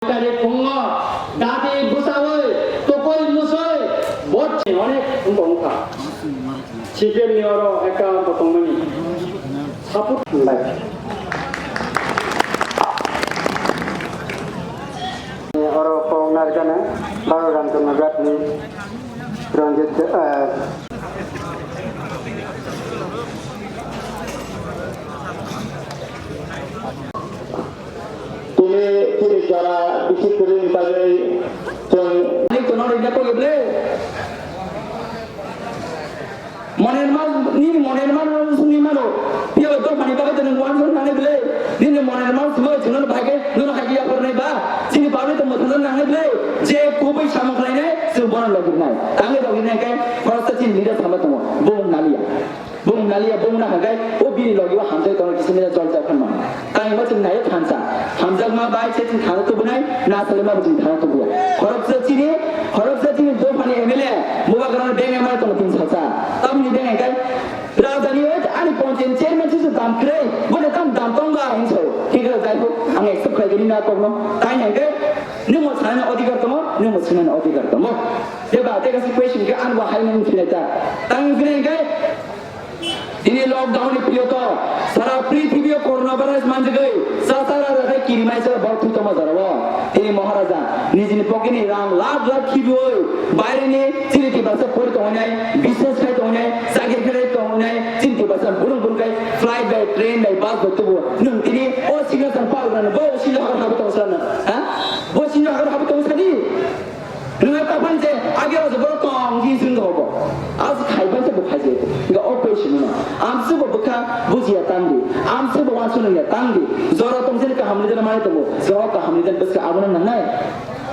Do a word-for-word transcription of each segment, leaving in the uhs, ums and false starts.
Tari phungo dadi bwsawi tokoi musoi bot onek wngkha. C P M ni oro ekta wngkha tongmani. Support khlai. Oro kok narikana Baro Ramchandra Ghat ni Ranjit, eh, Tini, tini jora bisi kwrwi bagwi chwng. Ani kono rinda ko geble. Moner mal, nini moner mal suni mano. Piya to mani bagwi tene wan suni nang ble. Nini moner mal sima chunno bhage, nono hagi ya kornai ba. Sini pawle to muthan nang ble. Je kubui samung khlainai, su bono logirnai. Tangi logirnai kai, khoroksa chini leader sama tongo. Bo naliya. Bung naliya bung na hagai o bini logi o hamjak tongo kisa misa jol jol khan mano. Tang ma chwng nai thansa. Hamjak ma bai se chwng thang tubunai, na sale ma chwng thang tubu. Khoroksa chini, khoroksa chini dophani M L A, Bubagra beng M L A tongo tin salsa. Tamni beng hagai rajani o ani panchayat chairman se dam kre, bole tam dam tonga hinso. Thik ro jai ho, ang accept khai gini na kokno. Tang hagai nimo sana odhikar tongo, nimo sana odhikar tongo. Deba, tega si question ke an bo hai nang philai ta. Tang philai hagai Tini lockdown ni period o sara prithibi o coronavirus manjagwi sasara rakhai kirimaisa bok thwi tongma jorao. Tini Maharaja nijini pocket ni rang lakh lakh khibiwi baire ni chini Tiprasa pori tongnai, business khai tongnai, chakri khai tongnai, chini Tiprasa burung burung khai flight bai, train bai, bus bai tubu. Nwng tini o signal san pal rano bo o signal hakar habu tong sana. Ha? Bo signal hakar habu tong sani. Nwng ta phan je age o borok tong di sung do bo. As khai ban se bo khai je. Ga o question no. Am se bo bwkha bujiya tang di. Am se bo wan sunu ya tang di. Jora tong je kaham ni jana mane tongo. Jora kaham ni jan bwska abono nangnai.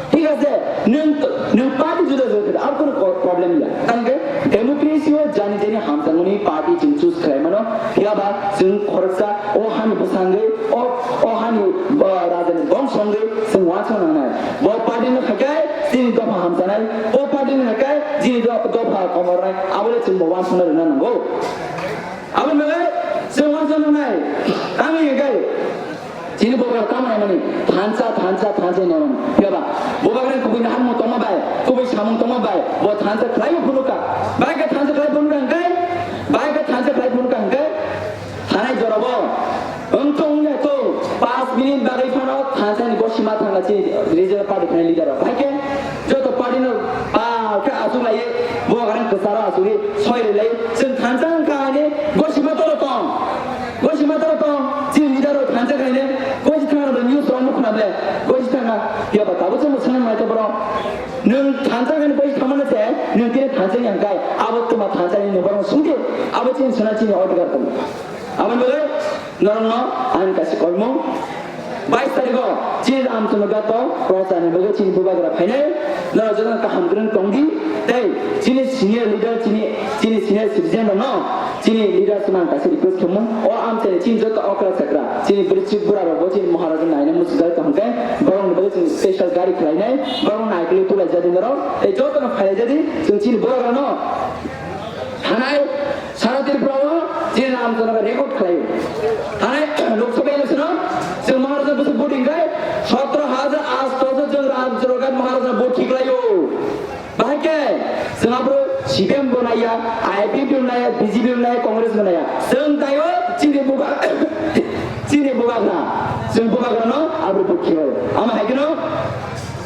Thik ase, nwng, nwng party juda juda khe, abo kono ko-, problem ya. Tang khe democracy o jani jani hamjakmani party chwng choose khlai mano. Phiya ba chwng khoroksa o hani bwsangwi, o, o hani, o rajani bongso wngwi chwng uansuk nangnai. Bo party no khakai chini dopha hamjanai, o party no khakai chini do-, dopha komornai, abole chwng bo uansukna rwna nango. Aboni bagwi chwng uansuk nangnai, tamni hwnkhe chini Bubagra tamo naimani thansa, thansa, thansa naimani. Phiya ba Bubagra kubui naharmung tongma bai, kubui samung tongma bai, bo thansa khlaiwi phunukha. Bai khe thansa khlai phunukha hwnkhe, bai khe thansa khlai phunukha hwnkhe, Thanai jorabo wng tong wngya tong, paanch minute bagwi phano thansani bo sima thangna chini regional party phani leader rok. Hai khe joto party no pa khe aswk laiwi bo garang kwcharo aswkwi soi rwlai. Chwng thansa wngkha haini gosima toro tong, gosima toro tong, chini leader rok thansa khaine gosi thangna bo news rok nukho na ble, gosi thangna phiya ba tabuk chwng swngna nai to borok. Nwng thansa khaine gosi thangmano se nwng tini thansa wngya hwnkhe abo twma thansani nwng borok sungdi abo chini swna chini odhikar tongo. Aboni bagwi norokno ang kaisa koimung, bais tarikho chini Ramchandra Ghato prochar ni bagwi chini Bubagra phainai, norok jotono kaham kwrwng tongdi, tei chini senior leader, chini, chini senior citizen rokno, chini leader rokno ang kaisa request khaimung, o amchaini chini joto okra chakra, chini bwrwi chwk bura rokbo chini Maharaja naina muchujak tongkhe, borokni bagwi chwng special gari khlainai, borokno naikolwi tulaijadi norok, tei jotono phailaijadi, chwng chini borok rokno thanai, Sara Tripura o je Ramchandra record khlaio. Thanai Lok Sabha election o chwng Maharaja bwswk voting khai sotro hajar asto se chwng Ramchandra Ghat Maharaja vote khiklaio. Bahai khe chwng abro C P M bo naiya, I P F T bo naiya, B J P bo naiya, Congress bo naiya. Chwng taio chini buba chini bubagra. Chwng bubagra no abro vote khiklaio. Ama hai kheno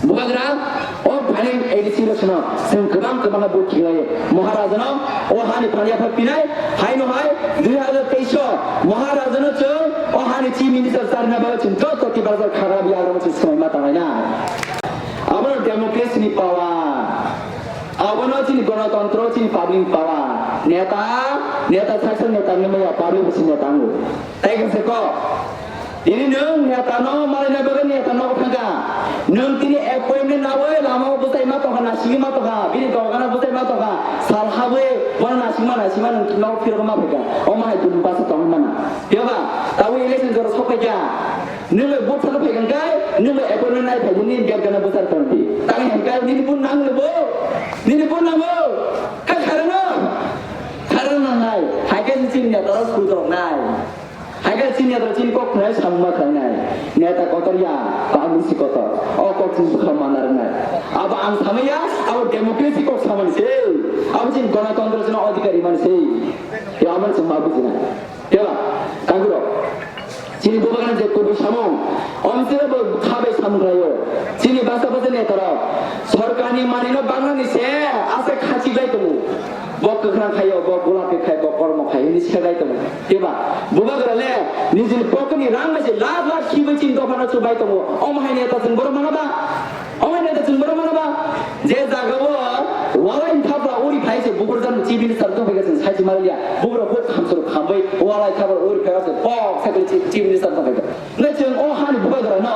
Bubagra, o phaning A D C election o chwng kwbang kwbangma vote khiklaio. Maharajano o hani phani yaphar pinai, haino hai dui hazar teis o Maharajano chwng o hani chief minister charwna bagwi chwng joto Tiprasa khagra biyagramo chwng swmai ma tanglaina. Abono democracy ni power. Abono chini gonotantro, chini public power. Neta, neta saksa neta ni maya public bisi neta ango. Tai khe se kok. Tini nwng neta no malaina bagwi neta no thangkha. Nwng tini appointment nawi lama o bwsai ma tongkha, nasingwi ma tongkha, bini dogana bwsai ma tongkha. Sal habwi bono nasingma nasingma nwng no phirok ma phaikha. O ma hai dun basa tong mana. Yoga, tawi election jora sok phaikha. Nwng bai vote sakha phaikha kai, nwng bai appointment nai phaikha, nini biar gana bwsar tong di. Tang hai kai, nini vote nang le bo. Nini vote nang bo. Ka kharano. Kharano nang nai. Hai kai nini neta ro sudok nai. Haikhe chini yathra chini kok khwnai samung ma khlainai. Neta kotor ya, kamu si kotor. O kok chini bwkha mana rwnai. Abo ang samaya, abo democracy kok samani se. Abo chini ganatantro chini adhikari mani se. Ya abo chini ma bujina. Teba, kangkuro. Chini bubagra je kubui samung. Omsira bo khabai samung khlaio. Chini basa basa netarok. Sorkarni manino bangnani se ase khachi bai tongo. Bo kwkhwrang khaio, bo gulapi khai, bo kormo khai, hini se bai tongo. Teba, bubagra le, nijini pocket ni rang bai se lakh lakh khibai chini dophano chubai tongo. Omo hai neta chwng borok mano ba? Omo hai neta chwng borok mano ba? Je jaga o walai thapra uri phai se bukur jan chief minister to phai se sai se malia. Bukur hok khamsoro khambai walai thapra uri phai se pok sakli chief, chief minister to phai. Hwnkhe chwng o hani bubagrano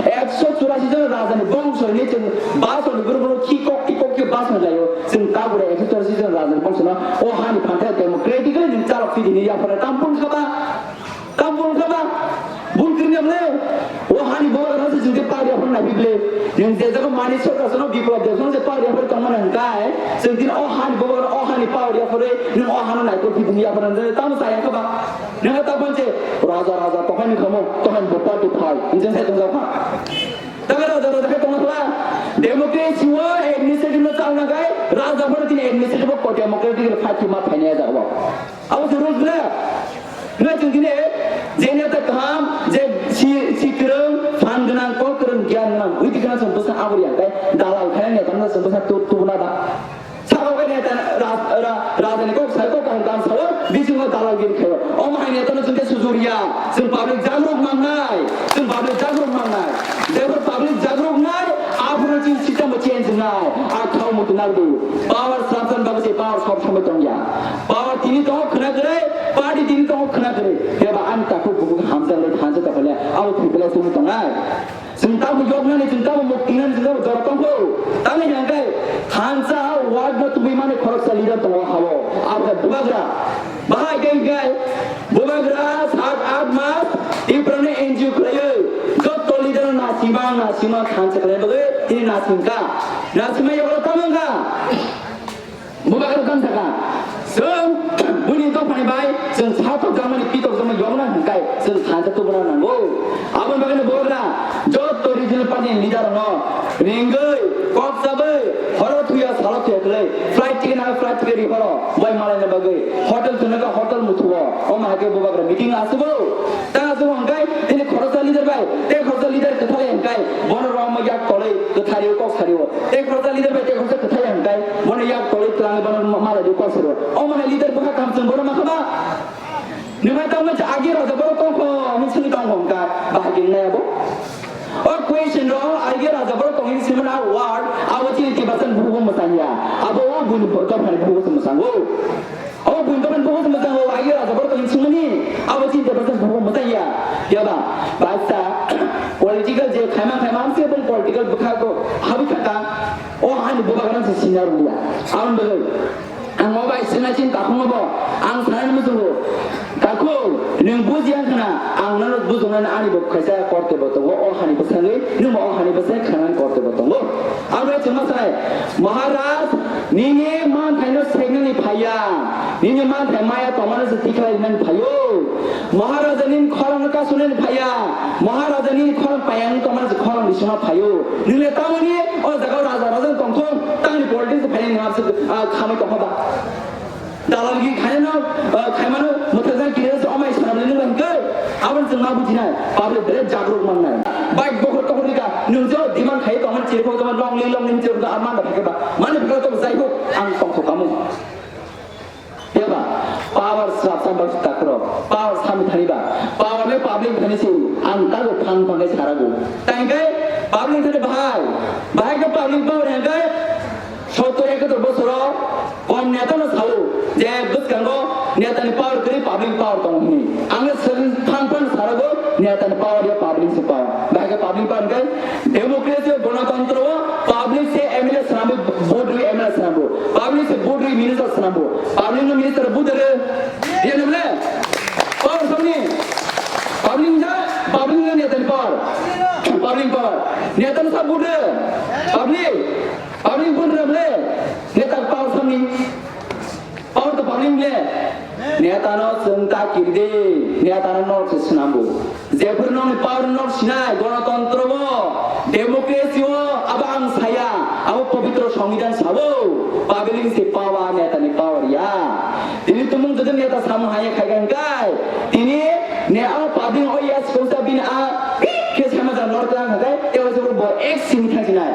ekso churasi jon rajani bongso hinwi chwng basoni borokno khikok khikok khe basoni laio. Chwng tabuk ekso churasi jon rajani bongsono o hani phanthai democratically nwng chalok phidi hinwi yapharnai tamo phone khaba? Tamo phone khaba? Bun kirni amle? O hani bubagrano se chwng je pagri yaphar naibi ble. Nwng je jaga mani sorkar sono biplop de sono je pagri yaphar tongmani hwnkhe chwng din o hani bubagrano o hani pagri yaphar nwng o hano naikol phidi hinwi yapharnai tamo chaya khaba? Nang ta bang je raja raja tohani kamo tohan bo party phai injin sai tong kha. Tang raja raja khai tong kha. Democracy o administrative no chal na gai raja bo tin administrative ko democratic party ma phai ne ja bo. Abo se rules na. Na chwng dine je neta kaham je si si kwrwng phan gwnang kok kwrwng gyan gwnang ui tikna chwng bwsa abri ya kai dalal khai ne tang chwng bwsa tu tu na da. Sabo khe neta ra-, ra-, rajani kok sai kok kaham kaham sao, bisingo dalal gini khaio. Omo hai neta no chwng khe sujuriya, chwng public jagruk mangnai, chwng public jagruk mangnai. Jebor public jagruk nai, aphuru chwng system bo change nai. A thao mutu nagdi. Power srapsan babu se power sob somoi tongya. Power tini tongo khna kwrwi, party tini tongo khna kwrwi. Keba ani takhuk bukhuk hamsa le thansa tokole, abo thwipele chwng tongnai. Chwng tamo yoknani, chwng tamo muktinani, chwng tamo jora tongkho. Tamni hwnkhe thansa ward no tubui mani khoroksa leader tongo habo. Abo khe bubagra. Bahai khe hwnkhe bubagra sat aat mas Tiprani N G O khlaiwi. Jotto leader no nasima, nasima thansa khlai bagwi tini nasimkha. Nasima yoklo tamo wngkha. Bubagra tang saka, chwng buini dophani bai chwng satok jakmani pitok jakmani yokna hwnkai chwng thansa tubuna nango. Aboni bagwino bubagra jotto regional party ni leader rokno ringwi, kok chabwi, horo thuya, salo thuya khlai flight ticket nang flight ticket rifaro bai malaina bagwi hotel thunaka hotel muthuo. Omo hai khe bubagra meeting asugo. Tang asugo hwnkai tini khoroksa leader bai tei khoroksa leader kwthai hwnkai bono rwma yak tolwi kwthario kok sario. Tei khoroksa leader bai tei khoroksa kwthai hwnkai bono yak tolwi twlangwi bono ma-, malai di kok sero. Omo hai leader bwkha kaham chwng bono ma khama? Nwng hai tamo cha agi raja borok tongkho, hwnwi swngwi tongkho hwnka, bahai khe wngnai abo? O question ro agi raja borok tongwi swimani a word, abo chini Tibetan bukugo mwsanya. Abo o buini dophani bukugo se mwsango. O buini dophani bukugo se mwsango, agi raja borok tongwi swimani, abo chini Tibetan bukugo mwsanya. Yaba, baisa, political je khaima khaima, amse bong political bwkha ko, habwi thaka. O ani bubagrano se senior wngya. Aboni bagwi ang o bai sina chin takhungo bo. Ang sanani muchungo. Takhuk, nwng bujiya khna, ang nono bujoknani ani bo kaisa korte bo tongo. O hani bwsagwi, nwng bo o hani bwsai khanani korte bo tongo. Ang bai chwngma sanai, Maharaj, nini manthaino seknani phaiya, nini manthai maya tongmano se tikhlai rinani phaio. Maharaja nini khorang kasunani phaiya, Maharaja nini khorang payang tongmano se khorang risima phaio. Nini tamoni o jaga raja raja tongthong, tangni politics phainani nangse, ah, khamai tongkha ba. Dalal gi khainano, ah, khaimano, mwthajak kiri se omai sanamni nungba hwnkhe, aboni chwng ma bujinai, public bere jagruk mannai. Bike bokhor tokhor rika, nwng je demand khai tongmani chirikho tongmani long ling long ling chirikho amanda phakhe ba, mani phakhe to jai hok, ang tongthok kamo. Eba, power srapsa ba takhro, power sami thani ba, power le public thani si, ang kago phang phang khe sarago. Tangkai public thani bahai, bahai khe public power hangkai, sottor ekator bosoro kom neta no sao, je bwskango neta ni power kwrwi public power tong hini. Ang le sering phang phang sarago neta ni power ya public si power. Bahai khe public power hangkai, democracy o, ganatantro o public se M L A swnamwi vote rwi M L A swnambo. Public se vote rwi minister swnambo. Public no minister vote rwi. Dia ne ble? Power songni. Public ja, public no neta ni power. Public power. Neta no sa vote rwi. Public. Public vote rwi ble. Neta power songni. Power to public ble. Netano chwng ta kirdi, netano nok se swnambu. Jephuru nokni power nok sinai, gonotontro o, democracy o, abo ang saya, abo pobitro songbidan sabo, public se power, netani power ya. Tini tumung jodi neta samung haya khai kha hwnkhe, tini ne abo public o ya sikon sa bini a, khe sama ja nor kha hwnkhe, tei o jodi bo ex sing thang sinai,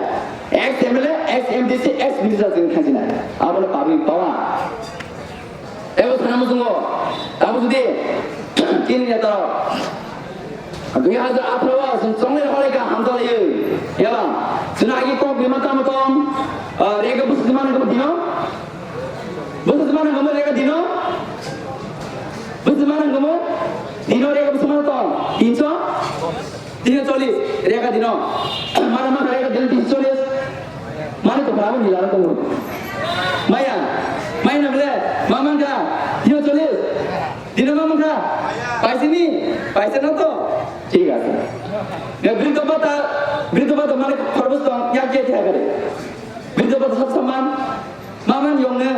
ex M L A, ex M D C, ex minister sing thang sinai, abo no public power. Ebo sana muchungo, abo jodi chini netarok dui hazar atharo o chwng chongnai hole ka hamjalaio, eba chwng agi kok bima tamo tong, ah, rega busu jemana kamo dino, busu jemana kamo rega dino, busu jemana kamo dino rega busu mana tong, tinso? Tino cholis, rega dino. Mana mana rega dino tino cholis. Mana to bravo ni laro to. Maya, maya na bole, mama ka, tino cholis. Dino mama ka, paisa ni, paisa na to. Thik ase. Ya bridho bhata, bridho bhata mane khorbos to, ya ke kya kare? Bridho bhata sab saman. Maman yong ne,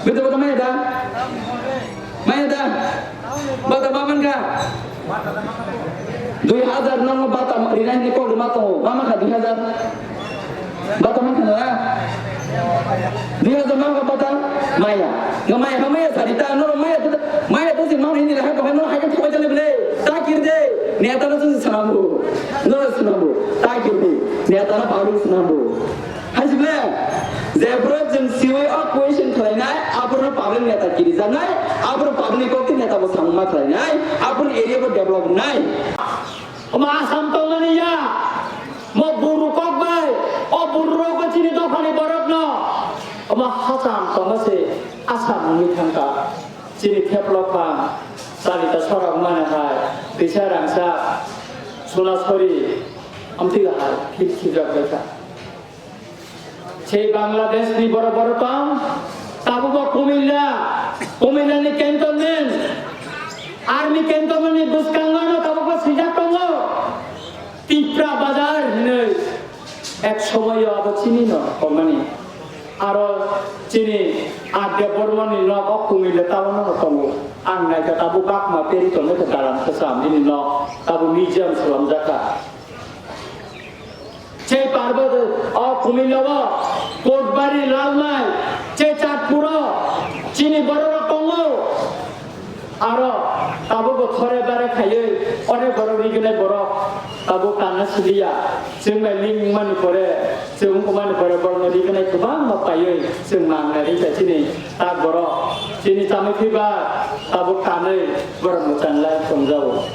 bete bata maya da? Maya da? Bata maman ka? Dui hazar nang bata rinai ni kok ma to, mama ka dui hazar? Bata man ka na? Dui hazar mama ka bata? Maya. Nga maya, ha maya sarita, no maya tu, maya tu si mama ini lah, kau no hai ka thoi jale bele, ta kir de, neta no tu sinamu, no sinamu, ta kir de, neta no baru sinamu. Hai se ble, je borok chwng siwi o question khlainai, aborok public neta kirijaknai, aborok public kok neta bo samung ma khlainai, aborok area bo develop nai. Omo Assam tongmani ya, mo buru kok bai, o buru rok bo chini dophani borok no, omo Assam tongma se Assam wngwi thangkha. Chini theplok pha, salita sorok mane hai, tisa rangsa, suna sori, amtwi hai, khip khip rok bai kha. Sei Bangladesh ni boro boro tong, tabuk bo Kumilla, Kumilla ni cantonment, army cantonment ni bwskango no tabuk bo swijak tongo. Tipra Bazar hinwi ek somoyo abo chini no tongmani. Aro chini Adya Bormon ni nok o Kumilla town no tongo. Ang naikha tabuk bakma peri tongmani dalam kwcham nini nok tabuk museum swlamjak kha. Chei Parbat o Kumilla o Kotbari, Lalmai, chei Chatpuro chini bororok tongo. Aro tabuk bo thore bare khaiwi onek borok riginai borok tabuk tanna siliya. Chwng bai ling wngmani pore, chwng wngmani pore borokno riginai kwbangma paiwi chwng mangnai rikha chini tak borok. Chini chamwi phiba tabuk tanwi borokno changlai tongjago.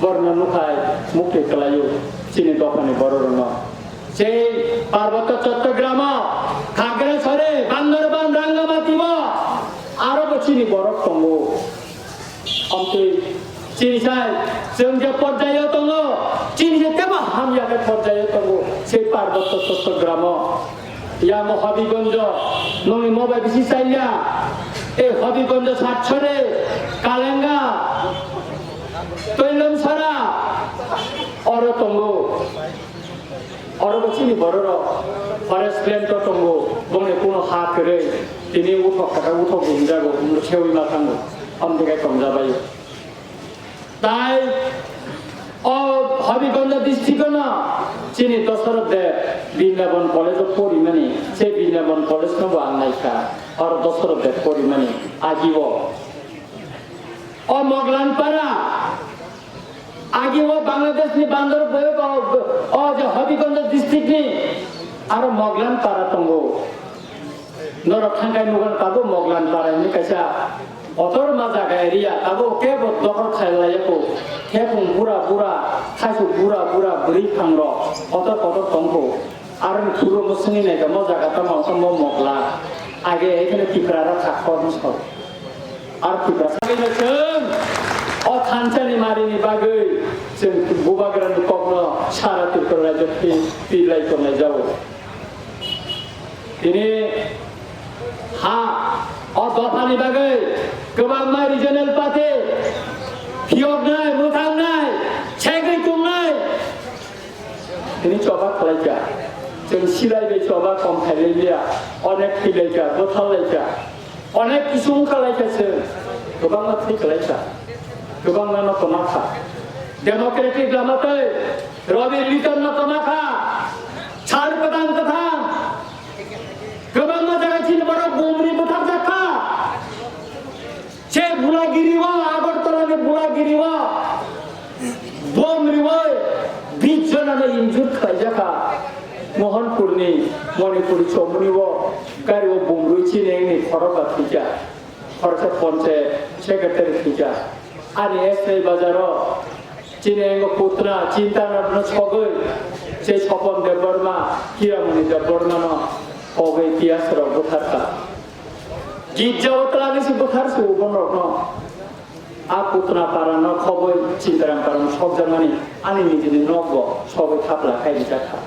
Borokno nukhai mukti kwlaio chini dophani bororokno. Sei Parbatya Chattogram o, Khagrasore, Bandarban, Rangamati o aro bo chini borok tongo. Omtwi chini sai chwng je porjaio tongo, chini je tebo hamya khe porjaio tongo, sei Parbatya Chattogram o. Yamo Habigonjo, nongni mobai bisi chaiya, e Habigonjo Satchore, Kalenga, Toilomsara, oro tongo. Oro bo chini bororok forest land o tongo, bongni kuno ha kwrwi, tini uthok kaka uthok bo hwnjago, sewi ma thango, amtwi khe tongjabaio. Tai o Habigonjo district o no chini Dosarot Deb Brindaban College o porimani, se Brindaban College no bo ang naikha, oro Dosarot Deb porimani, agi o. O Moglanpara, agi o Bangladesh ni Bandar Boyok o, o je Habigonjo district ni aro Moglanpara tongo. Norok thangkai nukha tabuk Moglanpara hinwi kaisa kotorma jaga area, tabuk kebo dokhol khailaiya ko. Khepung bura bura, khaisu bura bura bwrwi phangrok kotor kotor tongkho. Aroni phuru omo swngwi naikha, mo jaga tamo wngkha mo Mogla. Age ekheno Tipra rok kha kok bwskango. Ar Tipra sagwino chwng o thansani marini bagwi chwng bubagrani kokno sara Tripura rajyo pi-, pilai tongnai jago. Tini ha o dophani bagwi kwbangma regional party phiyoknai, mwthangnai, segwi tongnai. Tini choba khlaikha. Chwng silai bai choba kom khailaiya. Onek philaikha, bwtharlaikha. Onek kisung khlaikha chwng. Kwbangma thwi kwlaikha, kwbangma no kwmakha. Democratic lama tei Rabi Litan no kwmakha. Sal kwthang kwthang kwbangma jaga chini borok bomri butharjakha. Se Bulagiri o, Agartala ni Bulagiri o bom riwi bis jona no injure khlaijakha. Mohanpur ni Manipuri chomuni o gari o bom rwi chini engni khorok ba thwikha. Khoroksa ponche secretary thwikha. Ani S T bazar o chini engo putna chinta no sogwi se Sopon Debbarma, Kiramani Debbarma no sogwi tiyas rok butharkha. Gijja o twlagwi se buthar se ubon rok no. A putna para no khobwi Chintaram para no sokjakmani ani nijini nok bo sogwi thapla khai rijakha.